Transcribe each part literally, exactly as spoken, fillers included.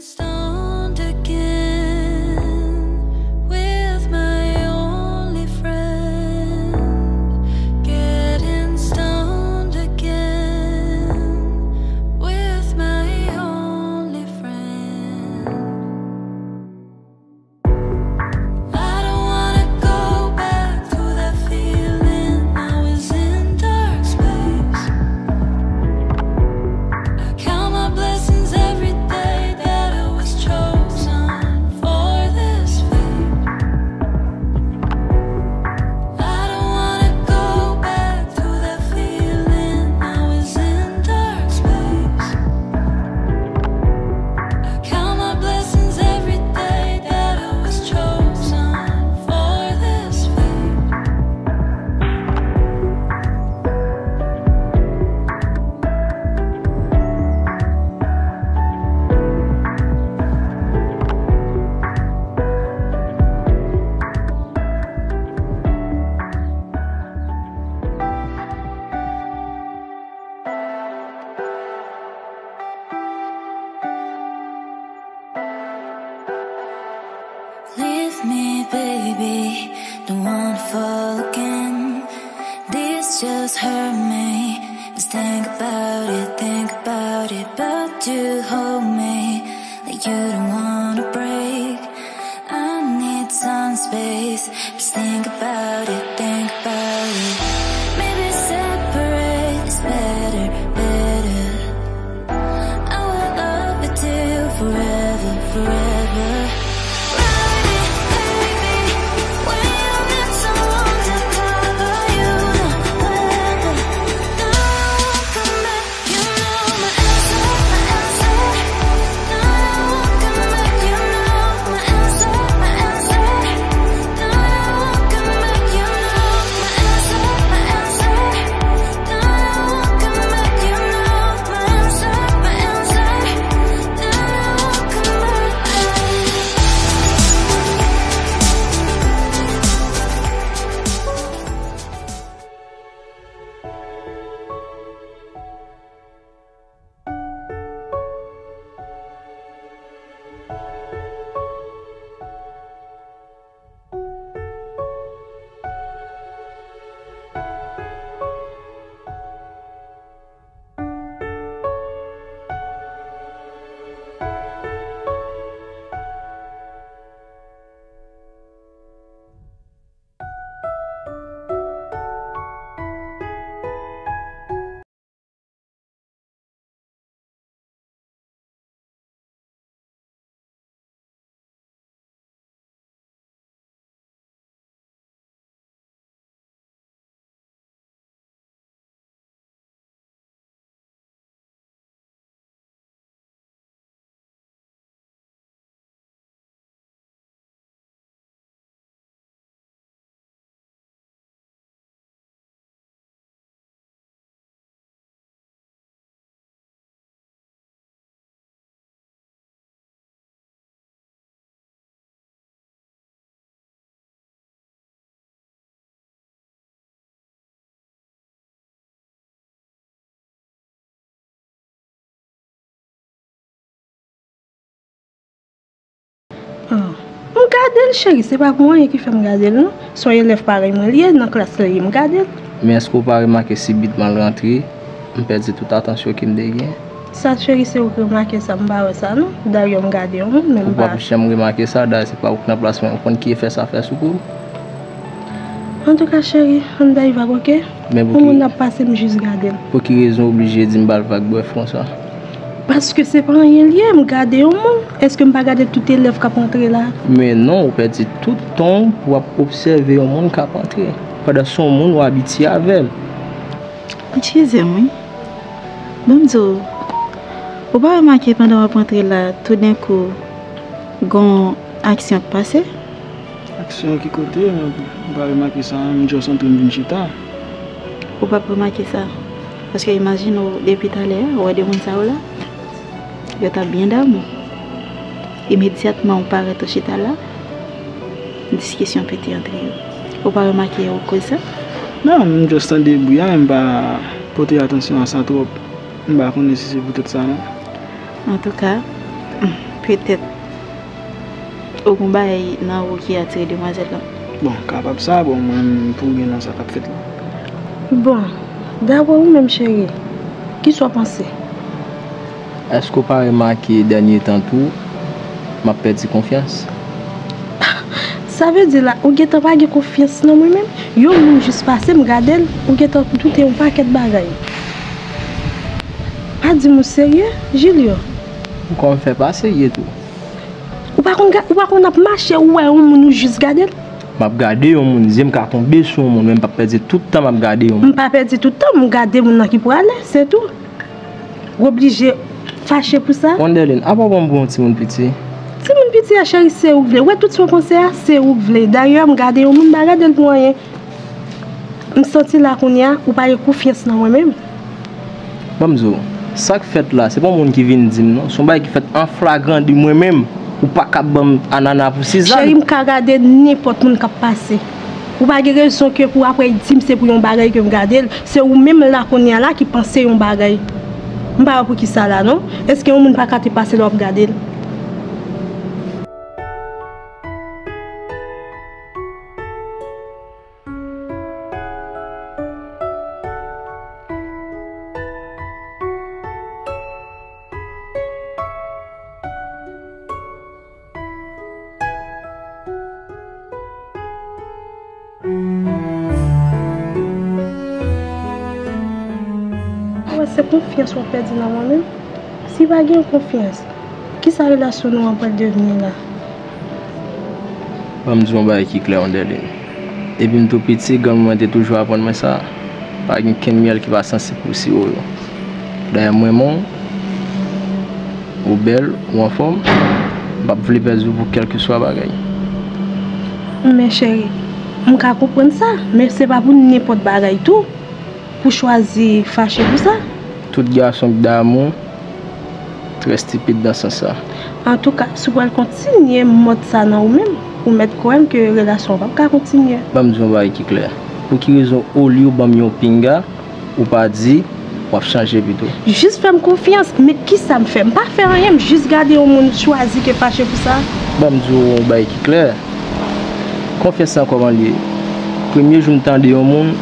Stoned again with my only friend. Getting stoned again with my only friend. I don't wanna go back to that feeling. I was in dark space. I count my blessings every day that I was chosen for this fate. I don't wanna go back to that feeling. I was in dark space. I count my blessings every day that I was chosen for this fate. Leave me, baby, don't wanna fall again. This just hurt me. Just think about it, think about it, but you hold me like you don't wanna break. I need some space. Just think about it, think about it. Maybe separate is better, better. I would love it till forever, forever. Ride me, baby, when I'm not someone to cover you, no weather. No, I won't come back. You know my answer, my answer. No, I won't come back. You know my answer, my answer. No, I won't come back. You know my answer, my answer. Ah, m gade l, cheri, se pa pou anyen ki fè m gade l, non. Se yon elèv parèy mwen li ye, nan klas la li ye, m gade l. Men èske w pa remake sibitman l rantre, m pèdi tout atansyon ke m te gen? Sa, cheri, se ou ki remake sa, m pa wè sa, non. Dayè, m gade yon moun, men m pa. Ou p ap janm remake sa, dayè, se pa ou k nan plas mwen, ou konn ki efè sa fè sou kou m? Antouka, cheri, ann bay vag, oke? Men pou ki. Yon moun ap pase, m jis gade l. Pou ki rezon w oblije di m ba l vag, brèf, konsa? Paske se pa anyen l ye, m gade yon moun. Èske m pa gade tout elèv k ap rantre la? Men non, ou pèdi tout tan w pou w ap obsève yon moun k ap antre. Pandan se yon moun ou abitye avè l. Eskize m, wi. Ban m di w, ou pa remake pandan w ap antre la, toudenkou, gon aksyon k pase? Aksyon ki kote? M pa remake sa, m just antre m vin chita. Ou p ap remake sa. Paske imajine w, depi talè a, ou wè de moun sa yo la, yo t ap byen damou. Imedyatman ou parèt ou chita la, diskisyon pete antre yo. Ou pa remake yo koz sa? Non, m just tande bri a, men m pa pote atansyon a sa twòp. M pa konnen si se poutèt sa, non. Antouka, Petèt, ou gon bagay nan ou ki atire demwazèl lan. Bon, kapab sa, bon, mwen, pou gen nan sa k ap fèt la. Bon, dapre ou menm, cheri, kisa w panse? Èske w pa remake dènye tan tou, m ap pèdi konfyans? Sa vle di la, ou gentan pa gen konfyans nan mwen menm? Yon moun jis pase, m gade l, ou gentan doute yon pakèt bagay. Pa di m ou serye, Julio. Poukò m fè pa serye tou? Ou pa konn ga-, ou pa konn ap mache, ou wè yon moun, ou jis gade l? M ap gade yon moun, zye m ka tonbe sou yon moun, men m p ap pèdi tout tan m ap gade yon moun. M pa pèdi tout tan, m gade moun nan ki prale, se tou. Ou oblije fache pou sa? Wanderline, apa w pran m pou yon timoun piti? Timoun piti a, cheri, se ou k vle. Ou wè tout sa w panse a, se ou k vle. Dayè, m gade yon moun, m pa gade l pou anyen. M santi la kounye a, ou pa gen konfyans nan mwen menm. Ban m di w, sa k fèt la, se pa yon moun ki vin di m non. Se yon bagay ki fèt an flagran de mwen menm. Ou pa ka ban m anana pou sizann. Cheri, m ka gade nenpòt moun k ap pase. Ou pa gen rezon ke pou apre di m se pou yon bagay ke m gade l. Se ou menm la kounye a la ki panse yon bagay. M pa wè poukisa la non. Èske yon moun pa ka te pase lè w ap gade l? Ou wè, se konfyans w ap pèdi nan mwen menm. Si pa gen konfyans, kisa relasyon nou an pral devni la? Ban m di w yon bagay ki klè, Wanderline. Depi m tou piti, granm mwen te toujou aprann mwen sa. Pa gen kenn myèl ki pa sansib pou siwo yo. Dayè, m renmen w, ou bèl, ou anfòm, m p ap vle pèdi w pou kèlkeswa bagay. Men cheri, m ka konprann sa, men se pa pou nenpòt bagay tou. Pou chwazi fache pou sa? Tout gason k damou trè estipid nan sans sa. Antouka, si w pral kontinye mòd sa nan ou menm, ou mèt kwè m ke relasyon an p ap ka kontinye. Ban m di w yon bagay ki klè. Pou ki rezon, olye w ban m yon pinga, ou pa di w ap chanje pito? Jis fè m konfyans, men kisa m fè? M pa fè anyen, m jis gade yon moun, chwazi ke fache pou sa. Ban m di w yon bagay ki klè. Konfyans lan kòman l ye? Premye jou m tande yon moun,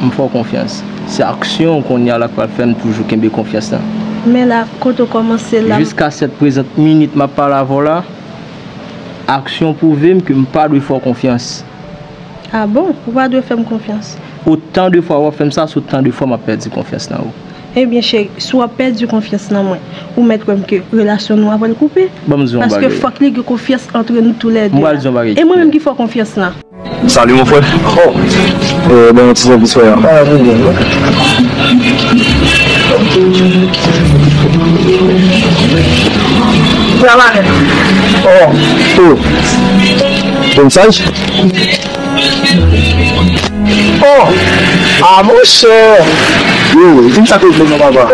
m fè w konfyans. Se aksyon w kounye a la k pral fè m toujou kenbe konfyans lan. Men la, kote w kòmanse la. Jiska sèt prezant minit m ap pale avè w la, aksyon pwouve m ke m pa dwe fè w konfyans. A bon? Ou pa dwe fè m konfyans? Otan de fwa w ap fè m sa, se otan de fwa m ap pèdi konfyans nan ou. Ebyen, cheri, si w ap pèdi konfyans nan mwen, ou mèt kwè m ke relasyon nou a pral koupe. Ban m di w yon bagay. Paske fòk li gen konfyans antre nou toulède. M pral di w yon bagay. E mwen menm ki fè w konfyans lan. Salut mon frère. Oh. Euh, bon, ti sèvis frè. Ah, trè byen. Travay. Oh. Oh. Bon, saj. Oh! Ah, monchè! Yo, di m sa k regle non, papa.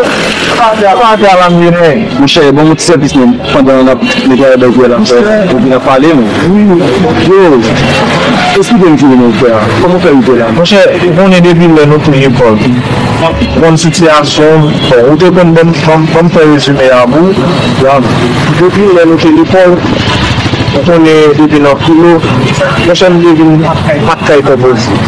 Papa, papa, la m vini. Monchè, ban m yon ti sèvis non, pandan n ap netwaye bègwè la, frè. Ou vin ap pale, non? Wi. Yo, esplike m ki non, frè. Kòman w fè rive la? Monchè, ou konnen depi lè nou te lekòl. Konn sitiyasyon, bon, ou te konn ban m, ban m, ban m fè rezime a pou ou. Depi lè nou te lekòl, ou konnen depi nan filo, monchè m te vin ak kay konpoze.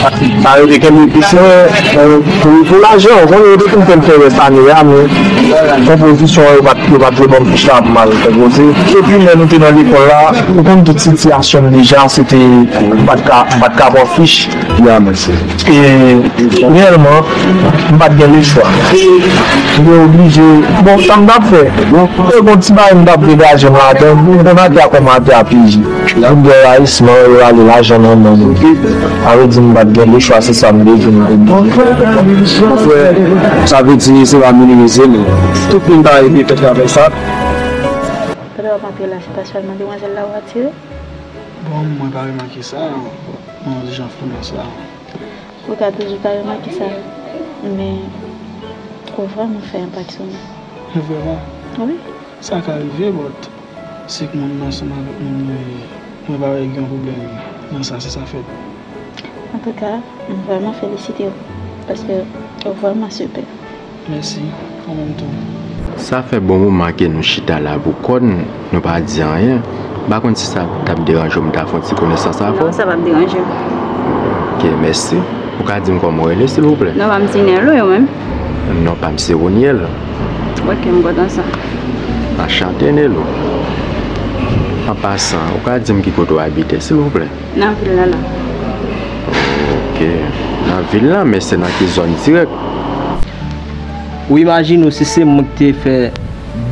Sa yo te kenbe pis mwen, pou, pou lajan, ou konnen yo te fin fè m fè rès ane a, men konpozisyon an, yo pa t, yo pa t vle ban m pis la pou m al konpoze. Epi lè nou te nan lekòl la, ou konn tout sitiyasyon m deja, se te, m pa t ka, m pa t ka pran fich. Ya, mèsi. E reyèlman, m pa t gen lechwa. M te oblije, bon, sa m t ap fè, e gon ti bagay m t ap degaje m ladan, m konn atè a kòman atè a piji. Pou m gen rayisman, yo rale lajan nan men nou. Sa vle di m pa t gen lechwa, se sa m te di m. Frè, sa vle di se pa minimize, men tout moun ta rete fè travay sa. Pandan w ap antre la, se pa sèlman demwazèl la ou atire? Bon, mwen pa remake sa, non, jan fou nan sa. Ou ka toujou ta remake sa, men ou vrèman fè enpak sou mwen. Vrèman? Wi. Sa ka rive, but si moun nan ansanm avèk moun mwen ye, mwen pa wè gen yon pwoblèm nan sa, si sa fèt. Antouka, m vrèman felisite w, paske ou vrèman sipè. Mèsi, ou menm tou. Sa fè bon moman ke nou chita la pou kò n, nou pa di anyen. M pa konn si sa t ap deranje w m ta fè yon ti konesans avè w. Non, sa p ap deranje m. Ok, mèsi. Ou ka di m kòman w rele, silvouplè? Non pa m se Nelo, ou menm? Non pa m se Roniel. Ok, m kontan sa. Anchante, Nelo. An pasan, ou ka di m ki kote w abite, silvouplè? Nan vil la la. Ok. Nan vil la, men se nan ki zòn dirèk? Ou imajine w si se mwen ki te fè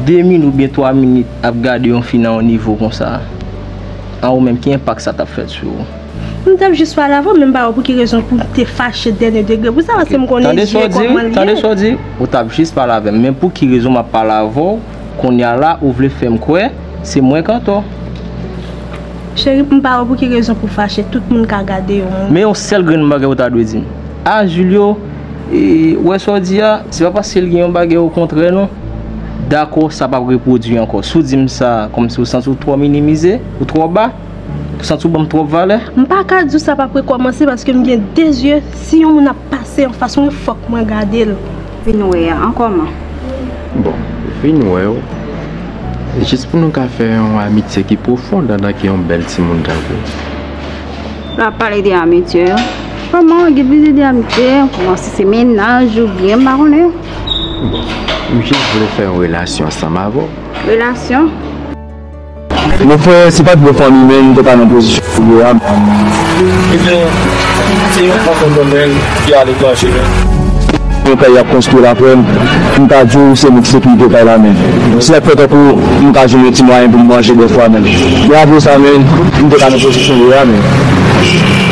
de minit oubyen twa minit ap gade yon fi nan yon nivo konsa, an ou menm, ki enpak sa t ap fèt sou ou? M t ap jis pale avè w, men m pa wè pou ki rezon pou m te fache dènye degre pou sa, paske m konnen je kòman l ye. Tande sa w di, ou t ap jis pale avè m, men pou ki rezon m ap pale avè w, kounye a la, ou vle fè m kwè se mwen k antò? Cheri, m pa wè pou ki rezon pou fache, tout moun ka gade yon moun. Men yon sèl grenn bagay ou ta dwe di m. A, Julio, e, wè sa w di a, se pa paske l gen yon bagay okontrè non. Dakò, sa p ap repwodui ankò. Si w di m sa, kòmsi w santi w twò minimize, ou twò ba, ou santi w ban m twòp valè. M pa ka di w sa p ap rekòmanse paske m gen de zye, si yon moun ap pase anfas mwen, fòk mwen gade l. Vin wè a, an kòman? Bon, vin wè w. Jis pou nou ka fè yon amitye ki pwofon, antan ke yon bèl timoun tankou w. L ap pale de amitye. Kòman w gen plizyè de amitye? Kòman si se mennaj oubyen m pa konnen? Bon, m jis vle fè yon relasyon ansanm avè w. Relasyon? Mon frè, si pa t pou fanmi, men m te pa nan pozisyon pou yo a. Ebyen, se yon fòs entènèl ki aletranje, men. Yon kay y ap konstwi la, frè m. M ta di w se mwen ki sekirite kay la, men. Si sa fè tankou m ka jwenn yon ti mwayen pou m manje dèfwa, men. Men apre sa, men, m te ka nan pozisyon yo a, men.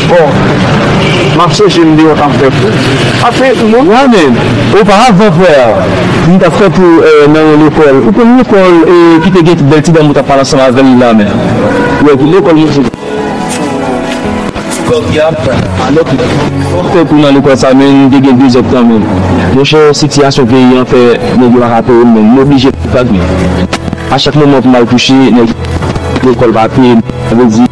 Bon, m ap sonje m deyò t ap fè fou. Ap fè fou, non? Wi, men, oparavan, frè, m t ap fè pou, eh, nan yon lekòl. Ou konn lekòl, eh, ki te gen bèl ti dam ou t ap pale ansanm avè l la, men. Wi, ki lekòl, monchè. Fè kou nan lekòl sa, men, m te gen de zèdtan, men. Monchè, sitiyasyon peyi an fè nèg yo pa ka peye m, men. M oblije fè fag, men. A chak moman pou m al kouche, nèg lekòl pa peye m. Sa vle di,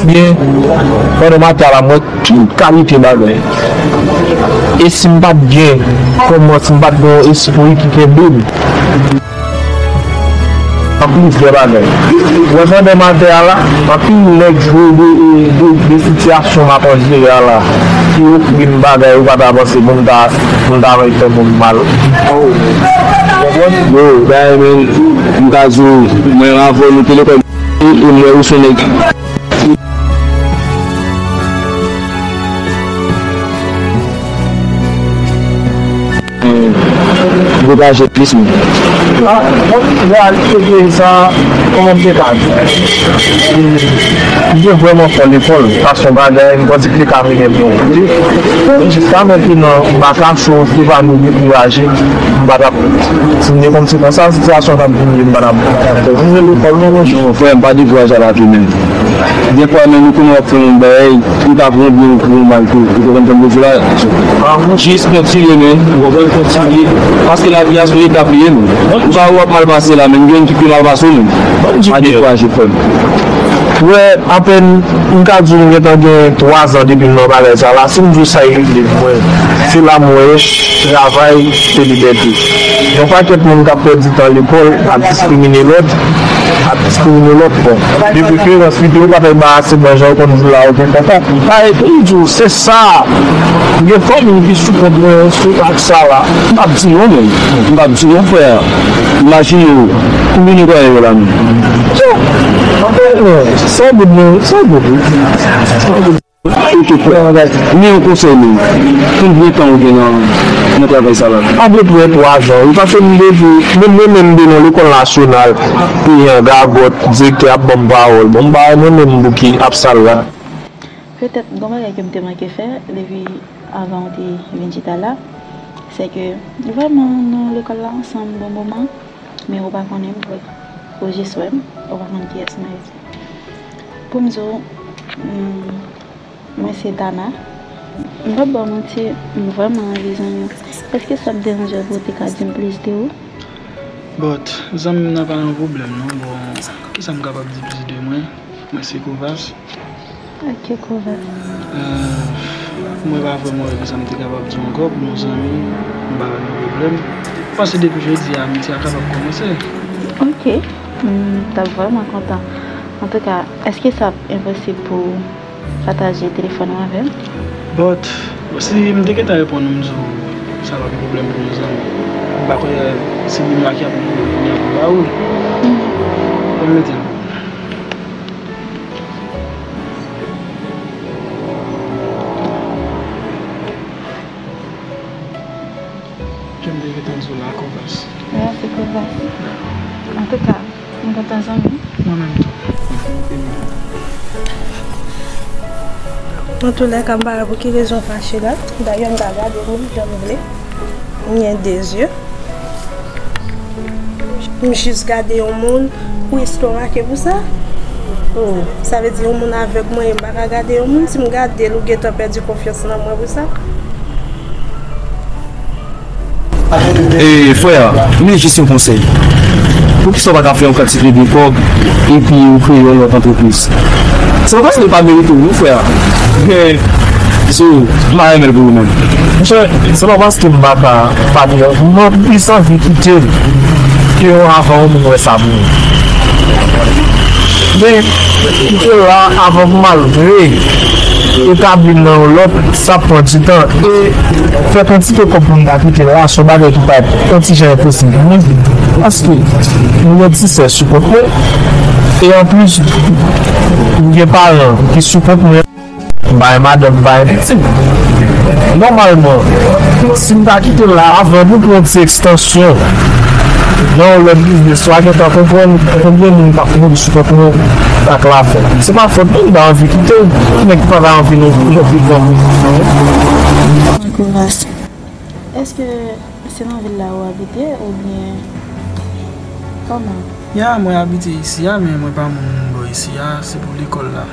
byen, pandan maten la, mwen tout kalite bagay. E si m pa t gen kòman, si m pa t gen yon espri ki kenbe m? Anplis de bagay. Wè pandan maten a la, anpil nèg jwe de, de, de sitiyasyon m ap andire a la, ki ofri m bagay ou pa ta panse pou m ta, pou m ta fè moun mal. Ou konprann? Yo, bagay men, m ka di w, mwen avè w nou te lekòl, e m wè ou se yon nèg. Degaje plis, men. Ah, bon, reyalite de sa, kòman m te ka di? M te vrèman fò lekòl, sa se yon bagay, m panse ki te ka mennen m yon kote. Jiska mentenan, m pa ka cho, se pa nou dekouraje, m pa t ap, si m te konn se konsa sitiyasyon t ap vini, m pa t ap fè. Non, frè m, pa dekouraje a lavi, men. Defwa menm ou konnen w ap fè yon bagay, ou ka pran byen, ou pran mal tou. Ou konprann sa m vle di la? Jis kontinye, men. Ou konprann, kontinye. Paske lavi a se yon etap li ye, men. Ou ka wè w ap mal pase la, men gen yon ki pi mal pase w, men. Pa dekouraje, frè m. Wè, apèn, m ka di w m gentan gen twa zan depi m nan bagay sa la. Si m di w sa e rive pou mwen, se la mwen ye, travay, se libète. Yon pakèt moun k ap pèdi tan lekòl, ap diskrimine lòt, ap diskrimine lòt bò. De preferans, li te yo pa t anbarase nan jan yo konn di la, yo gen kontan. Pa epi, li di w, se sa. Gen fanmi ki sou kont mwen, sou ak sa la. M p ap di non, men. M p ap di non, frè. Imajine w, konbyen netwaye yo la, men? Yo, anpil, men. San bout, men. San bout. San bout. Ok, frè, men yon konsèy, men. Konbyen tan ou gen nan, nan travay sa la? Apeprè twa zan, wi, paske m depi, menm mwen menm m te nan lekòl nasyonal, peyi an gagòt, direktè ap ban m pawòl. Bon, m pa wè mwen menm m bouke ap sal la. Petèt, gon bagay ke m te manke fè, depi avan ou te vin chita la, se ke, vrèman, nou lekòl la ansanm bon moman, men ou pa konnen m vre. Ou jis wè m, ou pa konn kiyès mwen ye. Pou m di w, hmm, mwen se Dana. M p ap ba w manti, m vrèman anvi zanmi w. Èske sa ap deranje w pou w te ka di m plis de ou? But, zanmi m nan pa nan pwoblèm non. Bon, kisa m kapab di plis de mwen? Mwen se Kovas. Ok, Kovas. Euh, mwen pa vrèman wè kisa m te kapab di w ankò pou yon zanmi, m pa wè gen pwoblèm. M panse depi jodi a, amitye a kapab kòmanse. Ok, m t ap vrèman kontan. Antouka, èske sa ap enposib pou pataje telefòn ou avè m? But, si m te gentan reponn ou, m di w sa pa gen pwoblèm pou nou zanmi. M pa kwè se nimewo a ki ap gen pwoblèm pou m ba ou l. Ban m mete l pou ou. Jan m te gentan di w la, Kovas. Mèsi, Kovas. Antouka, m kontan zanmi. Mwen menm tou. Antoulèka, m pa wè pou ki rezon fache la. Dayè, m ka gade moun jan m vle. M gen de zye. M jis gade yon moun pou estomake pou sa. Oh, sa vle di yon moun avèg mwen, m pa ka gade yon moun, si m gade l, ou gentan pèdi konfyans nan mwen pou sa. E, frè, m vle jis yon konsèy. Poukisa w pa ka fè yon kantite de kòb epi ou kreye yon lòt antrepriz? Se pa paske l pa merite w, non, frè. So, m pa renmen l pou ou menm. Monchè, se pa paske m pa ka, pa gen, mwen plis anvi kite l ke yon avan yon moun wè sa pou mwen. Men, kite l la avan pou m al re etabli m nan yon lòt, sa pran ti tan. E fè kantite kòb pou m ta kite l la, se yon bagay ki parèt yon ti jan enposib pou mwen. Paske m gen ti sè sou kont mwen. E anplis, m gen paran ki sou kont mwen. M pa gen madanm, m pa gen pitit. Nòmalman, si m ta kite l la, avan nou pran ti ekstansyon nan yon lòt biznis, w a gentan konprann konbyen moun k ap mouri sou kont mwen ak lafen. Se pa fòt mwen, m ta anvi kite l. Ki nèg ki pa ta anvi nou, nou viv nan Kovas. Èske se nan vil la ou abite oubyen kòman? Ya, mwen abite isi a, men mwen pa moun bò isi a. Se pou lekòl la.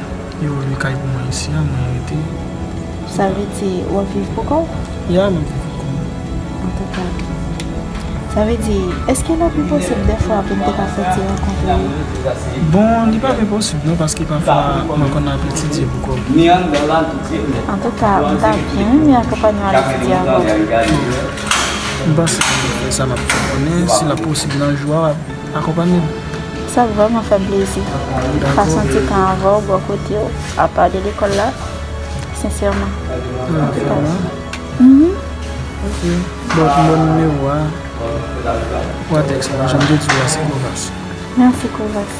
Yo lwe kay pou mwen isi a, mwen rete. Sa vle di w ap viv pou kò w? Ya, mwen viv pou kò m. Antouka, sa vle di, èske l ap enposib dèfwa pou n te ka fè ti rankontre? Bon, li pa enposib non, paske pafwa mwen konn ap etidye pou kò m. Antouka, m ta byen renmen akonpanye w al etidye avè w. M panse m fè sa m ap fè konnen, si l ap posib nan jou a, w ap akonpanye m. Sa vrèman fè m plezi. Dakò. Pase yon ti tan avè w bò kote w, apa de lekòl la, sensèman. Ah, vrèman? Mhm. Ok. Bon, m ba w nimewo a. W a tèks mwen, jan m te di w la, se Kovas. Mèsi, Kovas.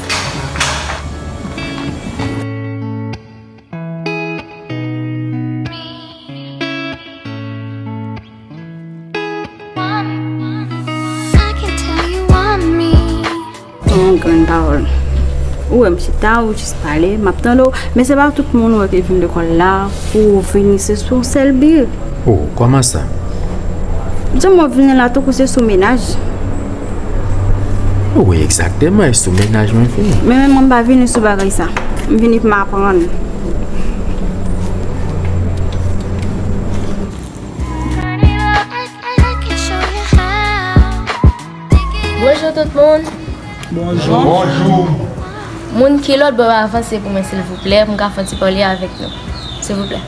Yon grenn pawòl. Ou wè m chita, ou jis pale, m ap tande w, men se pa tout moun ou wè ki vin lekòl la pou w vini, se sou yon sèl bi. Oh, kòman sa? Jan mwen vini la, tankou se sou mennaj. Wi, egzakteman, e sou mennaj mwen vini. Men, men mwen m pa vini sou bagay sa. M vini pou m aprann. Bonjou tout moun. Bonjou. Bonjou. Moun ki lòt bò yo avanse pou mwen silvouplè, pou m ka fè yon ti pale avèk nou. Silvouplè.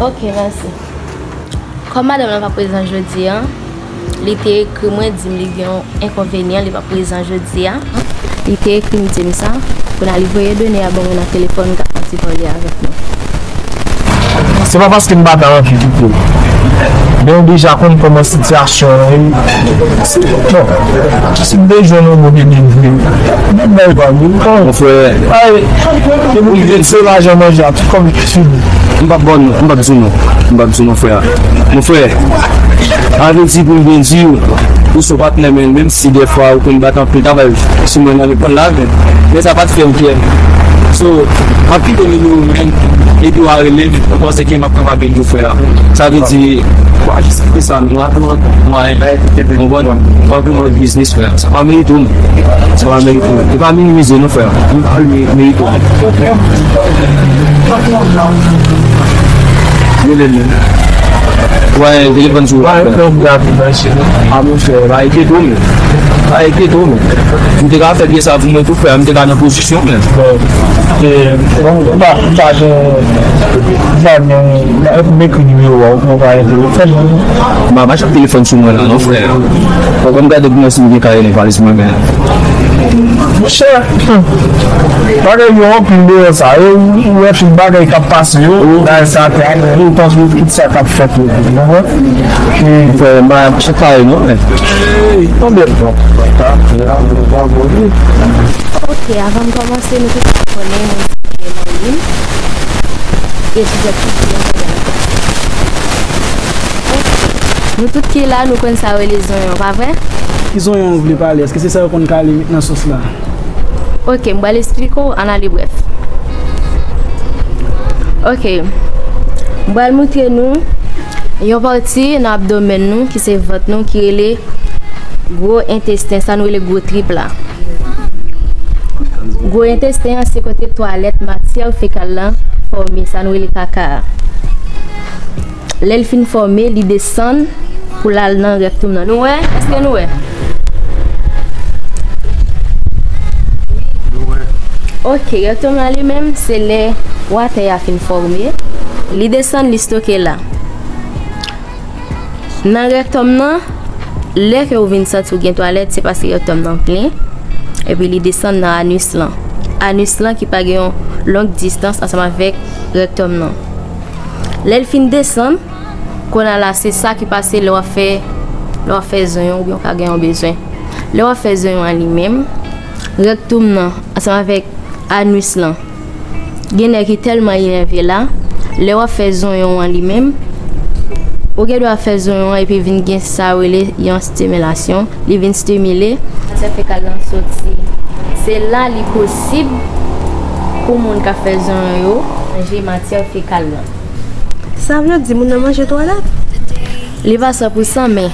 Ok, mèsi. Kòm madanm lan pa prezan jodi a, li te ekri mwen, di m li gen yon enkonvenyan, li pa prezan jodi a. Li te ekri m, di m sa. Kounye a li voye done a ban mwen nan telefòn, m ka fè yon ti pale avèk nou. Se pa paske m pa ta anvi kite w. Men w deja konn kòman sitiyasyon an ye. Bon, si m te jwenn yon moun ki vin vre, m bay pa m. Mon frè. Ay, depi w vin se lajan manje a, tout kòb li fini. M p ap ba w non, m p ap di w non. M p ap di w non, frè. Mon frè, avèti pou m byen di w, ou se yon patnè, men menm si dèfwa ou konn bat anpil travay sou mwen nan lekòl la, men, men sa pa t fè m kyè. So, m ap kite nimewo m, men epi w a rele m, ou panse ke m ap kapab ede w, frè. Sa vle di, w a jis kite sa, nou a pran mwayen, konprann? W a pran biznis, frè. Sa pa merite w, sa pa merite w. E pa minimize, non, frè. Ou pa merite w. Rele l. Wè, telefòn sou. Wè, non, m gade, mèsi. A, monchè, pa enkyete w, men. Pa enkyete w, men. M te ka fè byen sa pou mwen tou, frè. M te ka nan pozisyon, men. Bon, e, bon, m pa, m pa gen, m pa gen, m ekri nimewo a, ou pa enterese m. M pa, pa chak telefòn sou mwen la, non, frè. Fòk m gade pou mwen si m gen kay nan valiz mwen, men. Monchè, hmm, bagay yo anpil deyò sa. E ou, ou wè tout bagay k ap pase yo, bagay sa te ale, ou panse tout sa k ap fèt yo, ou konprann? E frè, m pa chak kay non, men. Ey, tonbe bon. Ok, avan m kòmanse, nou tout ap konnen mwen se Marilyn. E si zèt tout ki la. Nou tout ki la, nou konn sa rele zonyon, pa vre? Ki zonyon w vle pale? Èske se sa yo konn kale met nan sos la? Ok, m pral esplike w, ann ale brèf. Ok, m pral moutre nou yon pati nan abdomèn nou ki se vant nou ki rele gwo entesten, sa nou rele gwo trip la. Gwo entesten an se kote twalèt matyè fekal lan fòme, sa nou rele kaka a. Lè l fin fòme, li desann pou l al nan rèktom nan. Nou wè? Èske nou wè? Ok, rèktom nan li menm, se lè watè a fin fòme, li desann, li stoke la. Nan rèktom nan, lè ke w vin santi w gen twalèt, se paske rèktom nan plen, epi li desann nan anis lan. Anis lan ki pa gen yon long distans ansanm avèk rèktom nan. Lè l fin desann, kounye a la, se sa ki pase lè w ap fè, lè w ap fè zonyon oubyen w ka gen yon bezwen. Lè w ap fè zonyon an li menm, rèktom nan ansanm avèk anis lan, gen nèg ki tèlman enève la, lè w ap fè zonyon an li menm, ou gen dwa ap fè zonyon an epi vin gen sa yo rele yon stimilasyon, li vin stimile, matyè fekal lan soti. Se la li posib pou moun k ap fè zonyon yo manje matyè fekal lan. Sa vle di moun nan manje twalèt? Li pa san pou san, men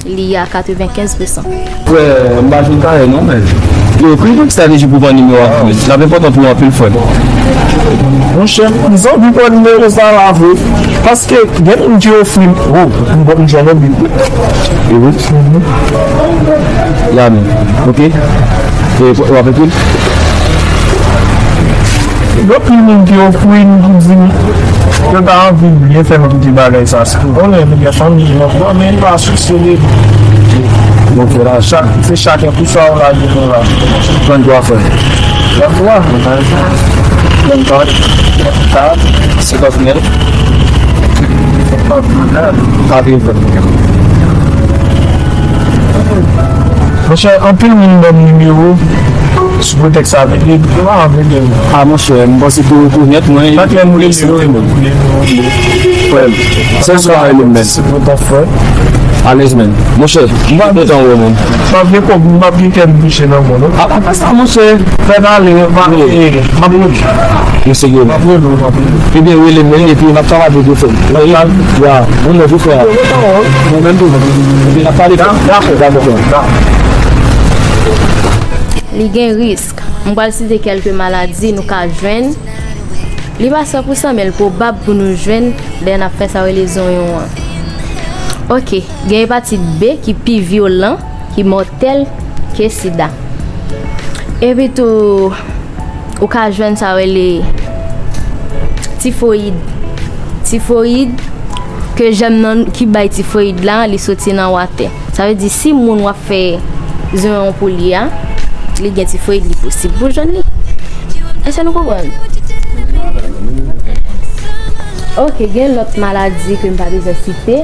li a katrevenkenz pou san. Frè, m pa jwenn kay non, men. Yo, ekri m yon estrateji pou pran nimewo a, frè. L ap enpòtan pou ou anpil, frè. Monchè, m santi pran nimewo sa la, vre. Paske gen moun ki ofri m, oh, m, m jwenn yon bib. E wi. Mhm. Ya, men. Ok. E, w ap ekri l? Gen anpil moun ki ofri m, ki di m, yo ta anvi byen fè m kite bagay sa. Ou konnen, nou gen fanmi, nou, bon, men nou pa sousye de. Donk, se la, chak, se chaken pou sa ou lage nou la. Tranntwa, frè. Tranntwa? Tranntwa. Kat, senkant nèf. Kat, senkant nèf. Monchè, anpil moun ban m nimewo sou pretèks sa, men yo pa anvi de m. A, monchè, m panse ke ou rekonèt mwen. Chak lè m rele yo, yo rele m. Frè m, se sa rele m, men. Se pou ta frè. Alèz, men. Monchè, m pa kontan wè, men. M pa vle kòb, m pa vle kè m touche nan mwen, non. A, pa fè sa, monchè. Fè pale, pa, e, m ap rele. Yo serye, men. M ap rele, m ap rele. Ebyen, rele m, men, epi n ap travay pou yo fè. Ya, bon, men, pou frè. Mwen menm tou. Epi n ap pale. Dakò, dakò, frè. Li gen risk. M pral site kèlke maladi nou ka jwenn. Li pa san pou san, men l pwobab pou nou jwenn lè n ap fè sa yo rele zonyon an. Ok, gen epatit B ki pi vyolan, ki mòtèl ke sida. Epi tou, ou ka jwenn sa yo rele tifoyid. Tifoyid, ke jèm nan ki bay tifoyid la, li soti nan watè. Sa vle di, si moun w ap fè zonyon pou li a, li gen tifoyid, li posib pou jwenn li. Èske nou konprann? Ok, gen lòt maladi ke m pa bezwen site.